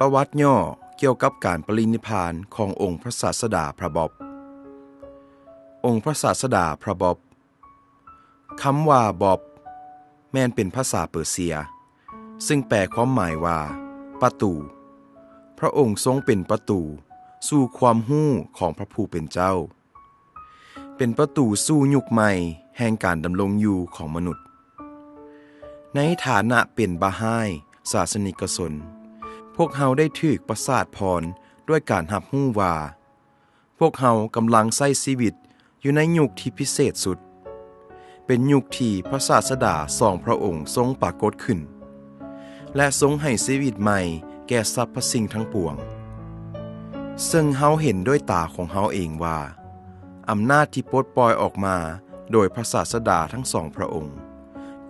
ປະຫວັດຫຍໍ້ກ່ຽວກັບການປະລິນິບພານຂອງອົງພະສາສະດາພຣະບອບ. ອົງພະສາສະດາພຣະບອບ. ຄຳວ່າບອບແມ່ນເປັນພາສາເປີເຊຍ, ຊຶ່ງແປຄວາມໝາຍວ່າປະຕູ. ພຣະອົງຊົງເປັນປະຕູສູ່ຄວາມຮູ້ຂອງພຣະຜູ້ເປັນເຈົ້າ. ເປັນປະຕູສູ່ຍຸກໃໝ່ແຫ່ງການດຳລົງຢູ່ຂອງມະນຸດ. ໃນຖານະເປັນບາຮາຍສາສະນິກະຊົນ, ພວກເຮົາໄດ້ຖືກປະສາດພອນດ້ວຍການຮັບຮູ້ວ່າ ພວກເຮົາກຳລັງໃຊ້ຊີວິດຢູ່ໃນຍຸກທີ່ພິເສດສຸດ, ເປັນຍຸກທີ່ພະສາສະດາສອງພຣະອົງຊົງປາກົດຂຶ້ນ ແລະ ຊົງໃຫ້ຊີວິດໃໝ່ແກ່ສັບພະສິ່ງທັງປວງ. ເຊິ່ງເຮົາເຫັນດ້ວຍຕາຂອງເຮົາເອງວ່າ ອຳນາດທີ່ປົດປ່ອຍອອກມາໂດຍພະສາສະດາທັງສອງພຣະອົງ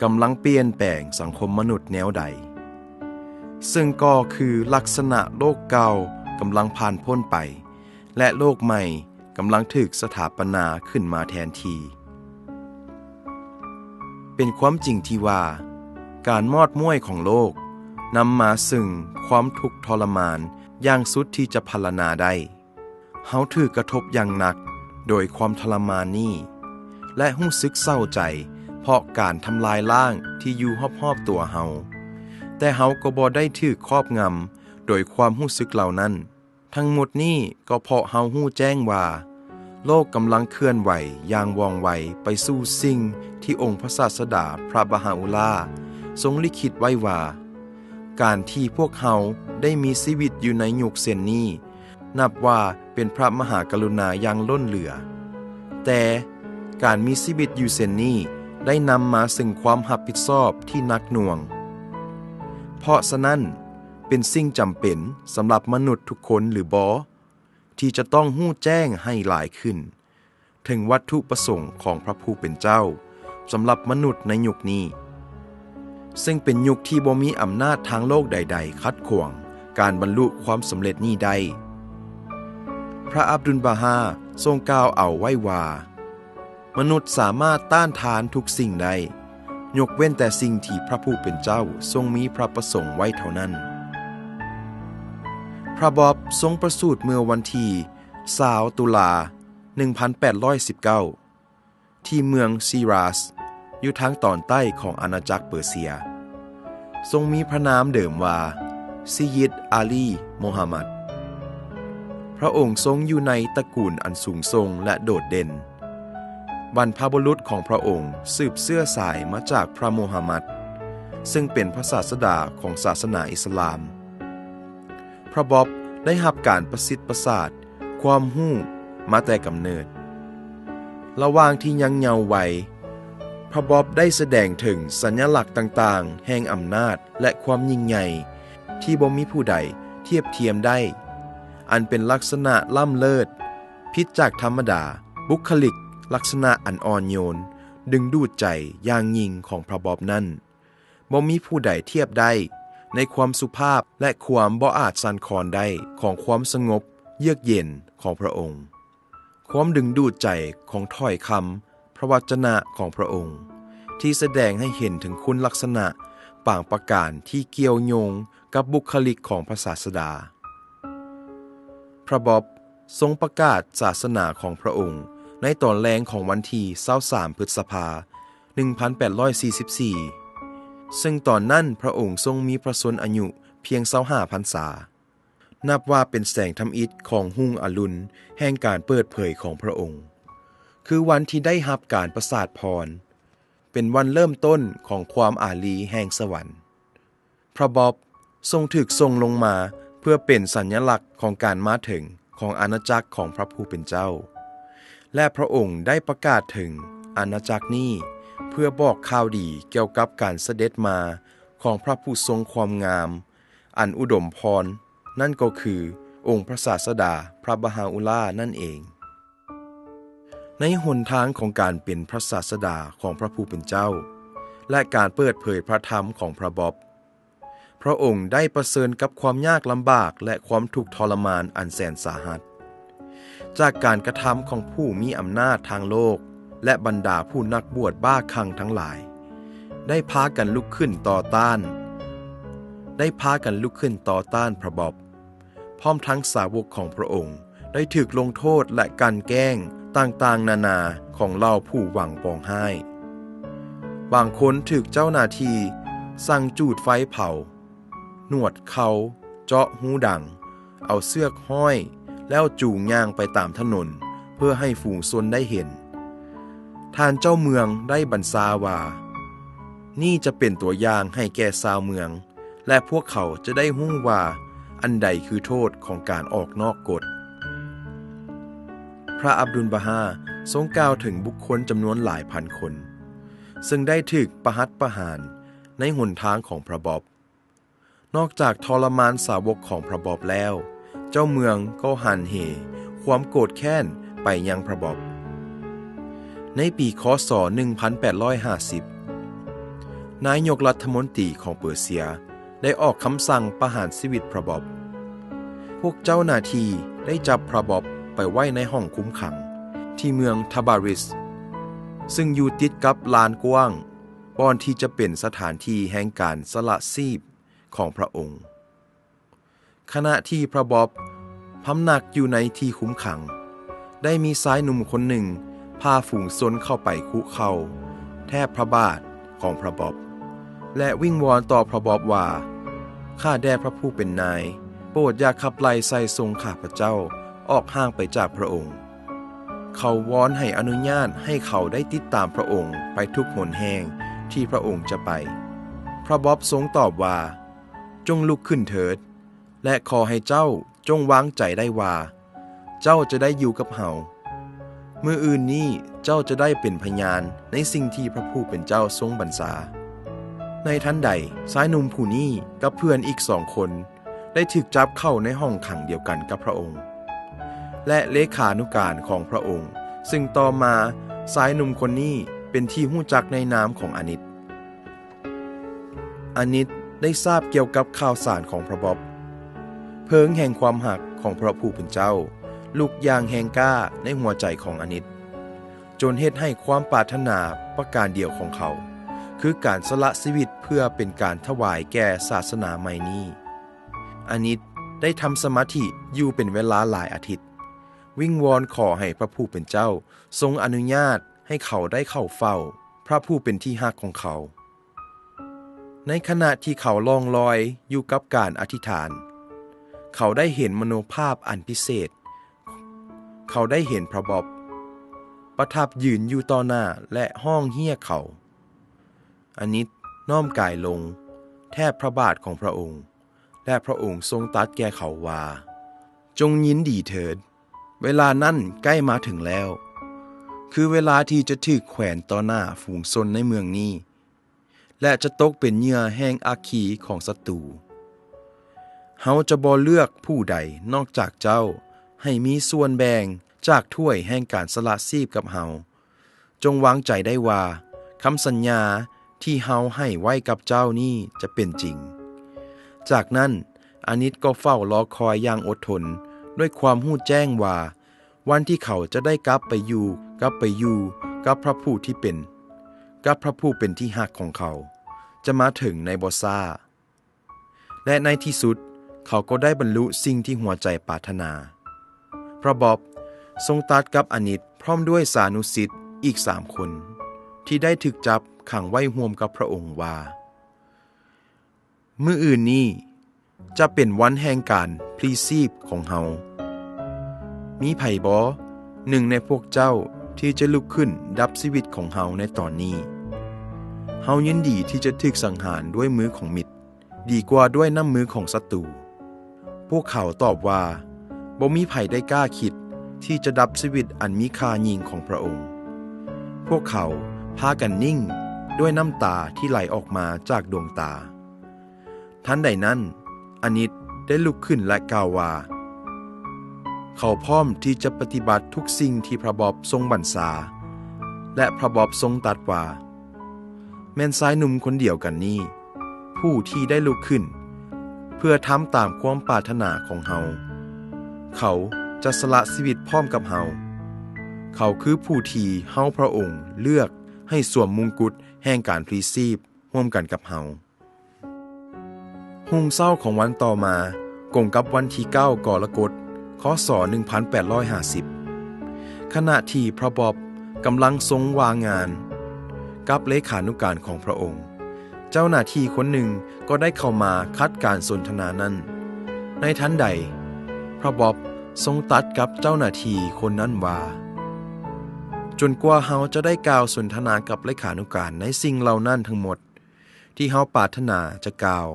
ກຳລັງປ່ຽນແປງສັງຄົມມະນຸດແນວໃດ, ເຊິ່ງກໍຄືລັກສະນະໂລກເກົ່າກຳລັງຜ່ານພົ້ນໄປ ແລະ ໂລກໃໝ່ກຳລັງຖືກສະຖາປະນາຂຶ້ນມາແທນທີ່. ເປັນຄວາມຈິງທີ່ວ່າ ການມອດມ້ວຍຂອງໂລກນຳມາເຊິ່ງຄວາມທຸກທໍລະມານຢ່າງສຸດທີ່ຈະພັນລະນາໄດ້. ເຮົາຖືກກະທົບຢ່າງໜັກໂດຍຄວາມທໍລະມານນີ້ ແລະ ຮູ້ສຶກເສົ້າໃຈເພາະການທຳລາຍລ້າງທີ່ຢູ່ຮອບໆຕົວເຮົາ, ແຕ່ເຮົາກໍບໍ່ໄດ້ຖືກຄອບງຳໂດຍຄວາມຮູ້ສຶກເຫຼົ່ານັ້ນ. ທັງໝົດນີ້ກໍເພາະເຮົາຮູ້ແຈ້ງວ່າ ໂລກກຳລັງເຄື່ອນໄຫວຢ່າງວ່ອງໄວໄປສູ່ສິ່ງທີ່ອົງພະສາສະດາພຣະບາຮາອຸລາຊົງລິຂິດໄວ້ວ່າ ການທີ່ພວກເຮົາໄດ້ມີຊີວິດຢູ່ໃນຍຸກເຊັ່ນນີ້ ນັບວ່າເປັນພຣະມະຫາກະລຸນາຢ່າງລົ້ນເຫຼືອ. ແຕ່ການມີຊີວິດຢູ່ເຊັ່ນນີ້ໄດ້ນຳມາເຊິ່ງຄວາມຮັບຜິດຊອບທີ່ໜັກໜ່ວງ. ເພາະສະນັ້ນ, ເປັນສິ່ງຈຳເປັນສຳລັບມະນຸດທຸກຄົນຫຼືບໍ່ ທີ່ຈະຕ້ອງຮູ້ແຈ້ງໃຫ້ຫຼາຍຂຶ້ນ ເຖິງວັດຖຸປະສົງຂອງພຣະຜູ້ເປັນເຈົ້າສຳລັບມະນຸດໃນຍຸກນີ້, ເຊິ່ງເປັນຍຸກທີ່ບໍ່ມີອຳນາດທາງໂລກໃດໆຂັດຂວາງການບັນລຸຄວາມສຳເລັດນີ້ໄດ້. ພຣະອັບດຸນບາຮາຊົງກ່າວເອົາໄວ້ວ່າ ມະນຸດສາມາດຕ້ານທານທຸກສິ່ງໄດ້, ຍົກເວັ້ນແຕ່ສິ່ງທີ່ພຣະຜູ້ເປັນເຈົ້າຊົງມີພຣະປະສົງໄວ້ເທົ່ານັ້ນ. ພຣະບອບຊົງປະສູດເມື່ອວັນທີຊາວຕຸລາ ໜຶ່ງພັນແປດຮ້ອຍສິບເກົ້າ ທີ່ເມືອງຊີຣາສ ຢູ່ທາງຕອນໃຕ້ຂອງອານາຈັກເປີເຊຍ. ຊົງມີພຣະນາມເດີມວ່າ ຊີຢິດອາລີ ໂມຮາມັດ. ພຣະອົງຊົງຢູ່ໃນຕະກູນອັນສູງສົ່ງ ແລະ ໂດດເດັ່ນ. ບັນພະບຸລຸດຂອງພຣະອົງສືບເຊື້ອສາຍມາຈາກພຣະໂມຮາມັດ, ເຊິ່ງເປັນພະສາສະດາຂອງສາສະໜາອິດສະລາມ. ພຣະບອບໄດ້ຮັບການປະສິດປະສາດຄວາມຮູ້ມາແຕ່ກຳເນີດ. ລະຫວ່າງທີ່ຍັງເຍົາໄວ, ພຣະບອບໄດ້ສະແດງເຖິງສັນຍະລັກຕ່າງໆແຫ່ງອຳນາດ ແລະ ຄວາມຍິ່ງໃຫຍ່ທີ່ບໍ່ມີຜູ້ໃດທຽບທຽມໄດ້, ອັນເປັນລັກສະນະລ້ຳເລີດ, ຜິດຈາກທຳມະດາ. ບຸກຄະລິກລັກສະນະອັນອ່ອນໂຍນ, ດຶງດູດໃຈຢ່າງຍິ່ງຂອງພຣະບອບນັ້ນ ບໍ່ມີຜູ້ໃດທຽບໄດ້ໃນຄວາມສຸພາບ ແລະ ຄວາມບໍ່ອາດສັ່ນຄອນໄດ້ຂອງຄວາມສະຫງົບເຢືອກເຢັນຂອງພຣະອົງ. ຄວາມດຶງດູດໃຈຂອງຖ້ອຍຄຳພຣະວັດຈະນະຂອງພຣະອົງ ທີ່ສະແດງໃຫ້ເຫັນເຖິງຄຸນລັກສະນະບາງປະການທີ່ກ່ຽວໂຍງກັບບຸກຄະລິກຂອງພະສາສະດາ. ພຣະບອບຊົງປະກາດສາສະໜາຂອງພຣະອົງໃນຕອນແລງຂອງວັນທີຊາວສາມ ພຶດສະພາ ໜຶ່ງພັນແປດຮ້ອຍສີ່ສິບສີ່ ເຊິ່ງຕອນນັ້ນພຣະອົງຊົງມີພຣະຊົນອາຍຸພຽງຊາວຫ້າພັນສາ. ນັບວ່າເປັນແສງທຳອິດຂອງຮຸ່ງອະລຸນແຫ່ງການເປີດເຜີຍຂອງພຣະອົງ, ຄືວັນທີ່ໄດ້ຮັບການປະສາດພອນ, ເປັນວັນເລີ່ມຕົ້ນຂອງຄວາມອາລີແຫ່ງສະຫວັນ. ພຣະບອບຊົງຖືກສົ່ງລົງມາເພື່ອເປັນສັນຍະລັກຂອງການມາເຖິງຂອງອານາຈັກຂອງພຣະຜູ້ເປັນເຈົ້າ, ແລະ ພຣະອົງໄດ້ປະກາດເຖິງອານາຈັກນີ້ເພື່ອບອກຂ່າວດີກ່ຽວກັບການສະເດັດມາຂອງພຣະຜູ້ຊົງຄວາມງາມອັນອຸດົມພອນ, ນັ້ນກໍຄືອົງພຣະສາສະດາພຣະບາຮາອຸລານັ້ນເອງ. ໃນຫົນທາງຂອງການເປັນພຣະສາສະດາຂອງພຣະຜູ້ເປັນເຈົ້າ ແລະ ການເປີດເຜີຍພຣະທຳຂອງພຣະບອບ, ພຣະອົງໄດ້ປະເຊີນກັບຄວາມຍາກລຳບາກ ແລະ ຄວາມທຸກທໍລະມານອັນແສນສາຫັດ ຈາກການກະທຳຂອງຜູ້ມີອຳນາດທາງໂລກ ແລະ ບັນດາຜູ້ນັກບວດບ້າຄັ່ງທັງຫຼາຍ ໄດ້ພາກັນລຸກຂຶ້ນຕໍ່ຕ້ານ. ໄດ້ພາກັນລຸກຂຶ້ນຕໍ່ຕ້ານພຣະບອບ, ພ້ອມທັງສາວົກຂອງພຣະອົງໄດ້ຖືກລົງໂທດ ແລະ ກັ່ນແກ້ງຕ່າງໆນານາຂອງເຫຼົ່າຜູ້ຫວັງປອງຮ້າຍ. ບາງຄົນຖືກເຈົ້າໜ້າທີ່ສັ່ງຈູດໄຟເຜົາ, ໜວດເຂົ່າ, ເຈາະຮູດັງ, ເອົາເຊືອກຫ້ອຍ ແລ້ວຈູງຍ່າງໄປຕາມຖະໜົນເພື່ອໃຫ້ຝູງຊົນໄດ້ເຫັນ. ທ່ານເຈົ້າເມືອງໄດ້ບັນຊາວ່າ, ນີ້ຈະເປັນຕົວຢ່າງໃຫ້ແກ່ຊາວເມືອງ ແລະ ພວກເຂົາຈະໄດ້ຮູ້ວ່າອັນໃດຄືໂທດຂອງການອອກນອກກົດ. ພຣະອັບດຸນບາຮາຊົງກ່າວເຖິງບຸກຄົນຈຳນວນຫຼາຍພັນຄົນ ເຊິ່ງໄດ້ຖືກປະຫັດປະຫານໃນຫົນທາງຂອງພຣະບອບ. ນອກຈາກທໍລະມານສາວົກຂອງພຣະບອບແລ້ວ, ເຈົ້າເມືອງກໍຫັນເຫຄວາມໂກດແຄ້ນໄປຍັງພຣະບອບ. ໃນປີ ຄ.ສ. ໜຶ່ງພັນແປດຮ້ອຍຫ້າສິບ, ນາຍົກລັດຖະມົນຕີຂອງເປີເຊຍໄດ້ອອກຄຳສັ່ງປະຫານຊີວິດພຣະບອບ. ພວກເຈົ້າໜ້າທີ່ໄດ້ຈັບພຣະບອບໄປໄວ້ໃນຫ້ອງຄຸມຂັງທີ່ເມືອງທາບາຣິສ ເຊິ່ງຢູ່ຕິດກັບລານກວ້າງ ບ່ອນທີ່ຈະເປັນສະຖານທີ່ແຫ່ງການສະຫຼະຊີບຂອງພຣະອົງ. ຂະນະທີ່ພຣະບອບພຳນັກຢູ່ໃນທີ່ຄຸມຂັງ, ໄດ້ມີຊາຍໜຸ່ມຄົນໜຶ່ງພາຝູງຊົນເຂົ້າໄປຄຸເຂົ່າແທບພຣະບາດຂອງພຣະບອບ ແລະ ວິງວອນຕໍ່ພຣະບອບວ່າ, ຂ້າແດ່ພຣະຜູ້ເປັນນາຍ, ໂປດຢ່າຂັບໄລ່ໄຊສົ່ງຂ້າພະເຈົ້າອອກຫ່າງໄປຈາກພຣະອົງ. ເຂົາວອນໃຫ້ອະນຸຍາດໃຫ້ເຂົາໄດ້ຕິດຕາມພຣະອົງໄປທຸກຫົນແຫ່ງທີ່ພຣະອົງຈະໄປ. ພຣະບອບຊົງຕອບວ່າ, ຈົ່ງລຸກຂຶ້ນເຖີດ ແລະ ຂໍໃຫ້ເຈົ້າຈົ່ງວາງໃຈໄດ້ວ່າ ເຈົ້າຈະໄດ້ຢູ່ກັບເຮົາ. ມື້ອື່ນນີ້ເຈົ້າຈະໄດ້ເປັນພະຍານໃນສິ່ງທີ່ພຣະຜູ້ເປັນເຈົ້າຊົງບັນຊາ. ໃນທັນໃດ, ຊາຍໜຸ່ມຜູ້ນີ້ກັບເພື່ອນອີກສອງຄົນ ໄດ້ຖືກຈັບເຂົ້າໃນຫ້ອງຂັງດຽວກັນກັບພຣະອົງ ແລະ ເລຂານຸການຂອງພຣະອົງ, ເຊິ່ງຕໍ່ມາຊາຍໜຸ່ມຄົນນີ້ເປັນທີ່ຮູ້ຈັກໃນນາມຂອງອານິດ. ອານິດໄດ້ຊາບກ່ຽວກັບຂ່າວສານຂອງພຣະບອບ. ເພີງແຫ່ງຄວາມຮັກຂອງພຣະຜູ້ເປັນເຈົ້າລຸກຢ່າງແຮງກ້າໃນຫົວໃຈຂອງອານິດ, ຈົນເຮັດໃຫ້ຄວາມປາດຖະໜາປະການດຽວຂອງເຂົາ ຄືການສະຫຼະຊີວິດເພື່ອເປັນການຖວາຍແກ່ສາສະໜາໃໝ່ນີ້. ອານິດໄດ້ທຳສະມາທິຢູ່ເປັນເວລາຫຼາຍອາທິດ, ວິງວອນຂໍໃຫ້ພຣະຜູ້ເປັນເຈົ້າຊົງອະນຸຍາດໃຫ້ເຂົາໄດ້ເຂົ້າເຝົ້າພຣະຜູ້ເປັນທີ່ຮັກຂອງເຂົາ. ໃນຂະນະທີ່ເຂົາລ່ອງລອຍຢູ່ກັບການອະທິຖານ, ເຂົາໄດ້ເຫັນມະໂນພາບອັນພິເສດ. ເຂົາໄດ້ເຫັນພຣະບອບປະທັບຢືນຢູ່ຕໍ່ໜ້າ ແລະ ຮ້ອງຮຽກເຂົາ. ອານິດນ້ອມກາຍລົງແທບພຣະບາດຂອງພຣະອົງ ແລະ ພຣະອົງຊົງຕັດແກ່ເຂົາວ່າ, ຈົ່ງຍິນດີເຖີດ, ເວລານັ້ນໃກ້ມາເຖິງແລ້ວ, ຄືເວລາທີ່ຈະຖືກແຂວນຕໍ່ໜ້າຝູງຊົນໃນເມືອງນີ້ ແລະ ຈະຕົກເປັນເຫຍື່ອແຫ່ງອັກຄີຂອງສັດຕູ. ເຮົາຈະບໍ່ເລືອກຜູ້ໃດນອກຈາກເຈົ້າໃຫ້ມີສ່ວນແບ່ງຈາກຖ້ວຍແຫ່ງການສະຫຼະຊີບກັບເຮົາ. ຈົ່ງວາງໃຈໄດ້ວ່າຄຳສັນຍາທີ່ເຮົາໃຫ້ໄວ້ກັບເຈົ້ານີ້ຈະເປັນຈິງ. ຈາກນັ້ນ, ອານິດກໍເຝົ້າລໍຄອຍຢ່າງອົດທົນ ດ້ວຍຄວາມຮູ້ແຈ້ງວ່າ ວັນທີ່ເຂົາຈະໄດ້ກັບໄປຢູ່, ກັບໄປຢູ່ກັບພຣະຜູ້ທີ່ເປັນ, ກັບພຣະຜູ້ເປັນທີ່ຮັກຂອງເຂົາ ຈະມາເຖິງໃນບໍ່ຊ້າ. ແລະ ໃນທີ່ສຸດເຂົາກໍໄດ້ບັນລຸສິ່ງທີ່ຫົວໃຈປາດຖະໜາ. ພຣະບອບຊົງຕັດກັບອານິດພ້ອມດ້ວຍສານຸສິດອີກສາມຄົນ ທີ່ໄດ້ຖືກຈັບຂັງໄວ້ຮ່ວມກັບພຣະອົງວ່າ, ມື້ອື່ນນີ້ຈະເປັນວັນແຫ່ງການພລີຊີບຂອງເຮົາ. ມີໃຜບໍໜຶ່ງໃນພວກເຈົ້າທີ່ຈະລຸກຂຶ້ນດັບຊີວິດຂອງເຮົາໃນຕອນນີ້? ເຮົາຍິນດີທີ່ຈະຖືກສັງຫານດ້ວຍມືຂອງມິດ ດີກວ່າດ້ວຍນ້ຳມືຂອງສັດຕູ. ພວກເຂົາຕອບວ່າ, ບໍ່ມີໃຜໄດ້ກ້າຄິດທີ່ຈະດັບຊີວິດອັນມີຄ່າຍິ່ງຂອງພຣະອົງ. ພວກເຂົາພາກັນນິ່ງດ້ວຍນ້ຳຕາທີ່ໄຫຼອອກມາຈາກດວງຕາ. ທັນໃດນັ້ນ, ອານິດໄດ້ລຸກຂຶ້ນ ແລະ ກ່າວວ່າ, ເຂົາພ້ອມທີ່ຈະປະຕິບັດທຸກສິ່ງທີ່ພຣະບອບຊົງບັນຊາ. ແລະ ພຣະບອບຊົງຕັດວ່າ, ແມ່ນຊາຍໜຸ່ມຄົນດຽວກັນນີ້ ຜູ້ທີ່ໄດ້ລຸກຂຶ້ນເພື່ອທຳຕາມຄວາມປາດຖະໜາຂອງເຮົາ. ເຂົາຈະສະຫຼະຊີວິດພ້ອມກັບເຮົາ. ເຂົາຄືຜູ້ທີ່ເຮົາພຣະອົງເລືອກໃຫ້ສວມມຸງກຸດແຫ່ງການພລີຊີບຮ່ວມກັນກັບເຮົາ. ຮຸ່ງເຊົ້າຂອງວັນຕໍ່ມາ, ກົງກັບວັນທີເກົ້າ ກໍລະກົດ ຄ.ສ. ໜຶ່ງພັນແປດຮ້ອຍຫ້າສິບ, ຂະນະທີ່ພຣະບອບກຳລັງຊົງວ່າງງານກັບເລຂານຸການຂອງພຣະອົງ, ເຈົ້າໜ້າທີ່ຄົນໜຶ່ງກໍໄດ້ເຂົ້າມາຂັດການສົນທະນານັ້ນ. ໃນທັນໃດ, ພຣະບອບຊົງຕັດກັບເຈົ້າໜ້າທີ່ຄົນນັ້ນວ່າ, ຈົນກວ່າເຮົາຈະໄດ້ກ່າວສົນທະນາກັບເລຂານຸການໃນສິ່ງເຫຼົ່ານັ້ນທັງໝົດ ທີ່ເຮົາປາດຖະໜາຈະກ່າວ,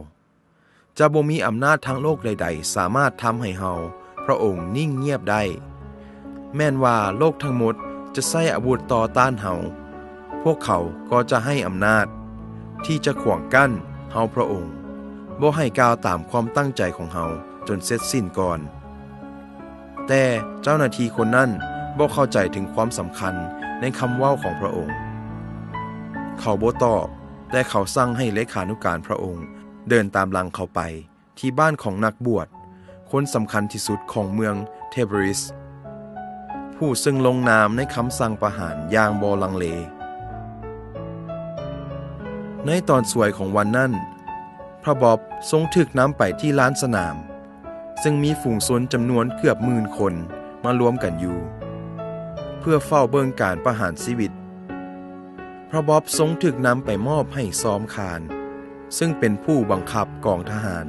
ຈະບໍ່ມີອຳນາດທາງໂລກໃດໆສາມາດທຳໃຫ້ເຮົາ, ພຣະອົງ, ນິ່ງງຽບໄດ້. ແມ່ນວ່າໂລກທັງໝົດຈະໃຊ້ອາວຸດຕໍ່ຕ້ານເຮົາ, ພວກເຂົາກໍຈະໃຫ້ອຳນາດທີ່ຈະຂວາງກັ້ນເຮົາ, ພຣະອົງ, ບໍ່ໃຫ້ກ່າວຕາມຄວາມຕັ້ງໃຈຂອງເຮົາຈົນເສັດສິ້ນກ່ອນ. ແຕ່ເຈົ້າໜ້າທີ່ຄົນນັ້ນບໍ່ເຂົ້າໃຈເຖິງຄວາມສຳຄັນໃນຄຳເວົ້າຂອງພຣະອົງ. ເຂົາບໍ່ຕອບ, ແຕ່ເຂົາສັ່ງໃຫ້ເລຂານຸການພຣະອົງເດີນຕາມຫຼັງເຂົາໄປທີ່ບ້ານຂອງນັກບວດຄົນສຳຄັນທີ່ສຸດຂອງເມືອງເທບຣິສ, ຜູ້ເຊິ່ງລົງນາມໃນຄຳສັ່ງປະຫານຢ່າງບໍ່ລັງເລ. ໃນຕອນສວຍຂອງວັນນັ້ນ, ພຣະບອບຊົງຖືກນຳໄປທີ່ລານສະໜາມ, ເຊິ່ງມີຝູງຊົນຈຳນວນເກືອບໝື່ນຄົນມາລວມກັນຢູ່ ເພື່ອເຝົ້າເບິ່ງການປະຫານຊີວິດ. ພຣະບອບຊົງຖືກນຳໄປມອບໃຫ້ຊອມຄານ, ເຊິ່ງເປັນຜູ້ບັງຄັບກອງທະຫານ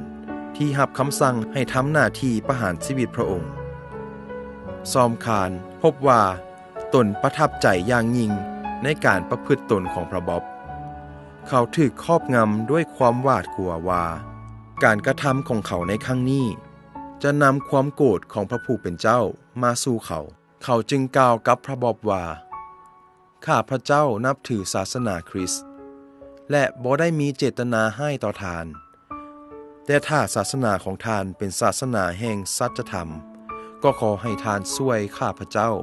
ທີ່ຮັບຄຳສັ່ງໃຫ້ທຳໜ້າທີ່ປະຫານຊີວິດພຣະອົງ. ຊອມຄານພົບວ່າຕົນປະທັບໃຈຢ່າງຍິ່ງໃນການປະພຶດຕົນຂອງພຣະບອບ. ເຂົາຖືກຄອບງຳດ້ວຍຄວາມຫວາດກົວວ່າ ການກະທຳຂອງເຂົາໃນຄັ້ງນີ້ຈະນຳຄວາມໂກດຂອງພຣະຜູ້ເປັນເຈົ້າມາສູ່ເຂົາ. ເຂົາຈຶ່ງກ່າວກັບພຣະບອບວ່າ, ຂ້າພະເຈົ້ານັບຖືສາສະໜາຄຣິສ ແລະ ບໍ່ໄດ້ມີເຈດຕະນາຮ້າຍຕໍ່ທ່ານ, ແຕ່ຖ້າສາສະໜາຂອງທ່ານເປັນສາສະໜາແຫ່ງສັດຈະທຳ, ກໍຂໍໃຫ້ທ່ານຊ່ວຍຂ້າພະເຈົ້າ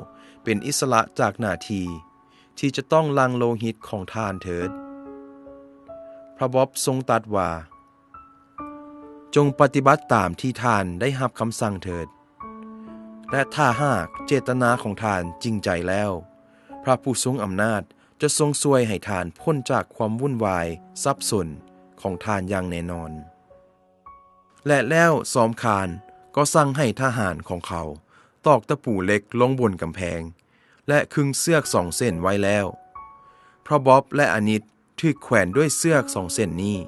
ເປັນອິດສະຫຼະຈາກໜ້າທີ່ທີ່ຈະຕ້ອງຫຼັ່ງໂລຫິດຂອງທ່ານເຖີດ. ພຣະບອບຊົງຕັດວ່າ, ຈົ່ງປະຕິບັດຕາມທີ່ທ່ານໄດ້ຮັບຄຳສັ່ງເຖີດ. ແລະ ຖ້າຫາກເຈດຕະນາຂອງທ່ານຈິງໃຈແລ້ວ, ພຣະຜູ້ຊົງອຳນາດຈະຊົງຊ່ວຍໃຫ້ທ່ານພົ້ນຈາກຄວາມວຸ່ນວາຍສັບສົນຂອງທ່ານຢ່າງແນ່ນອນ. ແລະ ແລ້ວຊອມຄານກໍສັ່ງໃຫ້ທະຫານຂອງເຂົາຕອກຕະປູເຫຼັກລົງບົນກຳແພງ ແລະ ຄຶງເຊືອກສອງເສັ້ນໄວ້ແລ້ວ. ພຣະບອບ ແລະ ອານິດ ຖືກແຂວນດ້ວຍເຊືອກສອງເສັ້ນນີ້.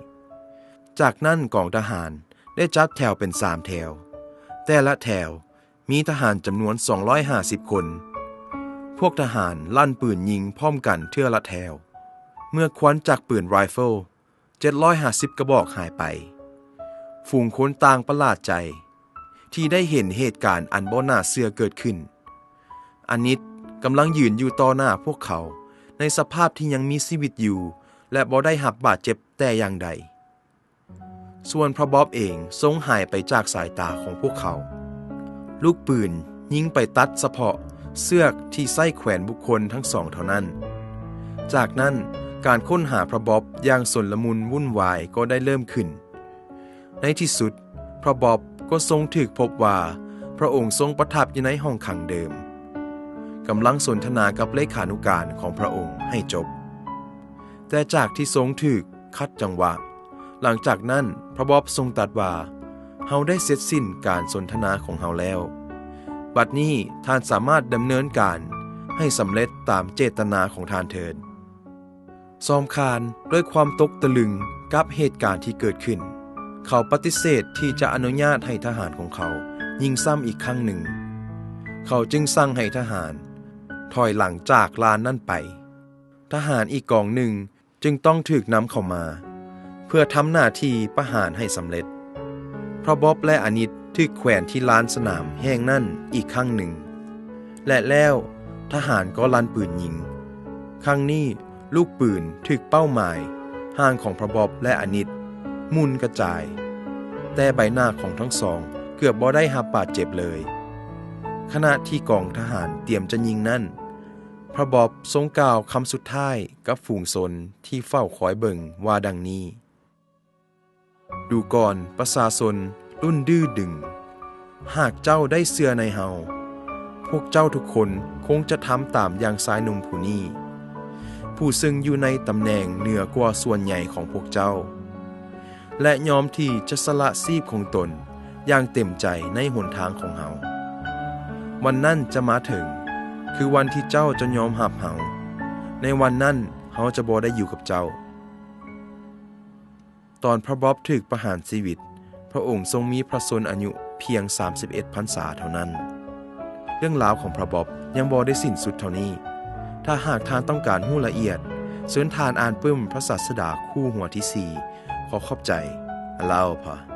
ຈາກນັ້ນກອງທະຫານໄດ້ຈັດແຖວເປັນສາມແຖວ, ແຕ່ລະແຖວມີທະຫານຈຳນວນສອງຮ້ອຍຫ້າສິບຄົນ. ພວກທະຫານລັ່ນປືນຍິງພ້ອມກັນເທື່ອລະແຖວ. ເມື່ອຄວັນຈາກປືນໄຣເຟີລເຈັດຮ້ອຍຫ້າສິບກະບອກຫາຍໄປ, ຝູງຄົນຕ່າງປະຫຼາດໃຈ ທີ່ໄດ້ເຫັນເຫດການອັນບໍ່ໜ້າເຊື່ອເກີດຂຶ້ນ. ອານິດກຳລັງຢືນຢູ່ຕໍ່ໜ້າພວກເຂົາໃນສະພາບທີ່ຍັງມີຊີວິດຢູ່ ແລະ ບໍ່ໄດ້ຮັບບາດເຈັບແຕ່ຢ່າງໃດ. ສ່ວນພຣະບອບເອງຊົງຫາຍໄປຈາກສາຍຕາຂອງພວກເຂົາ. ລູກປືນຍິງໄປຕັດສະເພາະເຊືອກທີ່ໃຊ້ແຂວນບຸກຄົນທັງສອງເທົ່ານັ້ນ. ຈາກນັ້ນການຄົ້ນຫາພຣະບອບຢ່າງຊົນລະມຸນວຸ່ນວາຍກໍໄດ້ເລີ່ມຂຶ້ນ. ໃນທີ່ສຸດ, ພຣະບອບກໍຊົງຖືກພົບວ່າພຣະອົງຊົງປະທັບຢູ່ໃນຫ້ອງຂັງເດີມ, ກຳລັງສົນທະນາກັບເລຂານຸການຂອງພຣະອົງໃຫ້ຈົບ. ແຕ່ຈາກທີ່ຊົງຖືກຂັດຈັງຫວະ, ຫຼັງຈາກນັ້ນພຣະບອບຊົງຕັດວ່າ, ເຮົາໄດ້ເສັດສິ້ນການສົນທະນາຂອງເຮົາແລ້ວ. ບັດນີ້ທ່ານສາມາດດຳເນີນການໃຫ້ສຳເລັດຕາມເຈດຕະນາຂອງທ່ານເທີດ. ຊອມຄານດ້ວຍຄວາມຕົກຕະລຶງກັບເຫດການທີ່ເກີດຂຶ້ນ, ເຂົາປະຕິເສດທີ່ຈະອະນຸຍາດໃຫ້ທະຫານຂອງເຂົາຍິງຊ້ຳອີກຄັ້ງໜຶ່ງ. ເຂົາຈຶ່ງສັ່ງໃຫ້ທະຫານຖອຍຫຼັງຈາກລານນັ້ນໄປ. ທະຫານອີກກອງໜຶ່ງຈຶ່ງຕ້ອງຖືກນຳເຂົ້າມາ ເພື່ອທຳໜ້າທີ່ປະຫານໃຫ້ສຳເລັດ. ພຣະບອບ ແລະ ອານິດຖືກແຂວນທີ່ລານສະໜາມແຫ່ງນັ້ນອີກຄັ້ງໜຶ່ງ. ແລະ ແລ້ວທະຫານກໍລັ່ນປືນຍິງ. ຄັ້ງນີ້ລູກປືນຖືກເປົ້າໝາຍ, ຮ່າງຂອງພຣະບອບ ແລະ ອານິດໝຸ່ນກະຈາຍ, ແຕ່ໃບໜ້າຂອງທັງສອງເກືອບບໍ່ໄດ້ຮັບບາດເຈັບເລີຍ. ຂະນະທີ່ກອງທະຫານຕຽມຈະຍິງນັ້ນ, ພຣະບອບຊົງກ່າວຄຳສຸດທ້າຍກັບຝູງຊົນທີ່ເຝົ້າຄອຍເບິ່ງວ່າດັ່ງນີ້, ດູກ່ອນປະຊາຊົນລຸ້ນດື້ດຶງ, ຫາກເຈົ້າໄດ້ເຊື່ອໃນເຮົາ, ພວກເຈົ້າທຸກຄົນຄົງຈະທຳຕາມຢ່າງຊາຍໜຸ່ມຜູ້ນີ້, ຜູ້ເຊິ່ງຢູ່ໃນຕຳແໜ່ງເໜືອກວ່າສ່ວນໃຫຍ່ຂອງພວກເຈົ້າ. ແລະຍອມທີ່ຈະສະຫຼະຊີບຂອງຕົນຢ່າງເຕັມໃຈໃນຫົນທາງຂອງເຮົາ. ວັນນັ້ນຈະມາເຖິງ, ຄືວັນທີ່ເຈົ້າຈະຍອມຮັບເຮົາ. ໃນວັນນັ້ນເຮົາຈະບໍ່ໄດ້ຢູ່ກັບເຈົ້າ. ຕອນພຣະບອບຖືກປະຫານຊີວິດ, ພຣະອົງຊົງມີພຣະຊົນອາຍຸພຽງສາມສິບເອັດພັນສາເທົ່ານັ້ນ. ເລື່ອງລາວຂອງພຣະບອບຍັງບໍ່ໄດ້ສິ້ນສຸດເທົ່ານີ້. ຖ້າຫາກທ່ານຕ້ອງການຮູ້ລະອຽດ, ເຊີນທ່ານອ່ານປຶ້ມພຣະສາດສະດາຄູ່ຫົວທີສີ່. ຂໍຂອບໃຈ. ອາລາວພະ.